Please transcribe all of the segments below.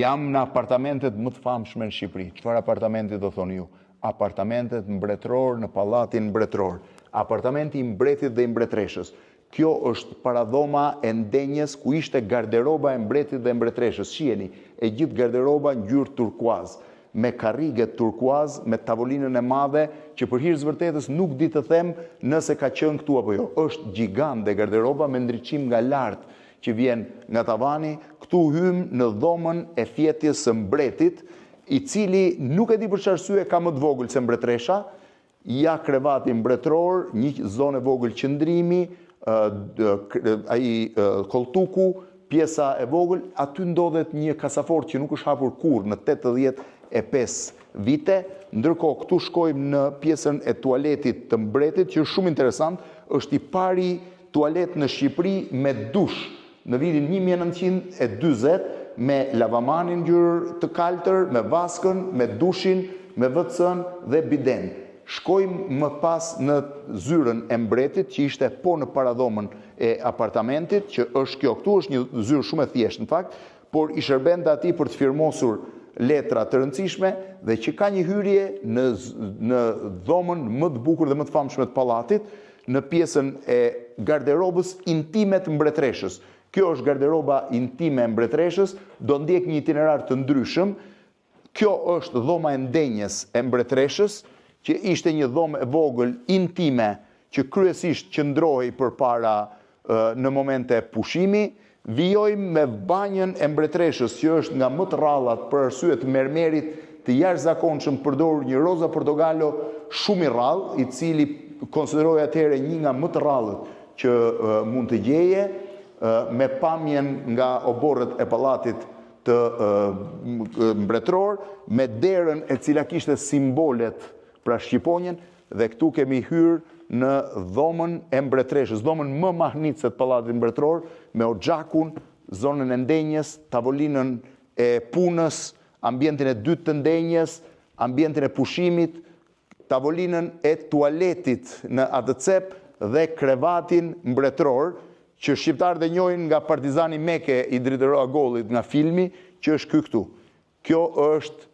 Jam në apartamentet më të famshme në Shqipëri. Çfarë apartamenti do thoni ju? Apartamentet mbretëror në pallatin mbretëror. Apartamenti i mbretit dhe i mbretreshës. Kjo është paradhoma e ndenjes ku ishte garderoba e mbretit dhe e mbretreshës. Shiheni, e gjithë garderoba ngjyrë turkuaz, me karrige turkuaz, me tavolinën e madhe, që për hir të vërtetës nuk di të them nëse ka qenë këtu apo jo. Është gjigande garderoba me ndriçim nga lart që vjen nga tavani, këtu hymë në dhomën e fjetjes së mbretit, i cili nuk e di për ç'arsye ka më të vogël se mbretëresha, ja krevati mbretëror, një zonë e vogël qëndrimi, ai kolltuku, pjesa e vogël, aty ndodhet një kasafortë që nuk është hapur kurrë në 85 vite, ndërkohë këtu shkojmë në pjesën e tualetit të mbretit, që është shumë interesant, është i pari Tualet në Shqipëri me dush në vitin 1940 me lavamanin ngjyrë të kaltër, me vaskën, me dushin, me WC-në dhe bidenë. Shkojmë më pas në zyrën e mbretit që ishte po në paradhomën e apartamentit, që është kjo këtu, është një zyrë shumë e thjeshtë në fakt, por i shërbente atij për të firmosur letra të rëndësishme dhe që ka një hyrje në në dhomën më të bukur dhe më të famshme të pallatit, në pjesën e garderobës intime të mbretëreshës. Kjo është garderoba intime e mbretëreshës, do ndjek një itinerar të ndryshëm. Kjo është dhoma e ndenjes e mbretëreshës, që ishte një dhomë e vogël intime që kryesisht qëndrohej përpara në momente pushimi. Vijojmë me banjën e mbretëreshës, që është nga më të rrallat për arsye të mermerit të jashtëzakonshëm përdorur një roza portogallo shumë i rrallë, i cili konsiderohej atëherë një nga më të rrallët që mund të gjeje, me pamjen nga oborret e pallatit të mbretëror, me derën e cila kishte simbolet, pra shqiponjën, dhe këtu kemi hyrë në dhomën e mbretëreshës, dhomën më mahnitëse të pallatit mbretëror, me oxhakun, zonën e ndenjes, tavolinën e punës, ambientin e dytë të ndenjes, ambientin e pushimit, tavolinën e tualetit në atë cep dhe krevatin mbretëror, që shqiptarët e njohin nga Partizani Meke i Dritëro Agollit nga filmi, që është ky këtu. Kjo është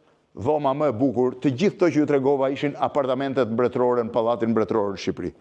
dhoma më e bukur, të gjithë këto që ju tregova ishin apartamentet mbretërore në Pallatin Mbretëror në Shqipëri.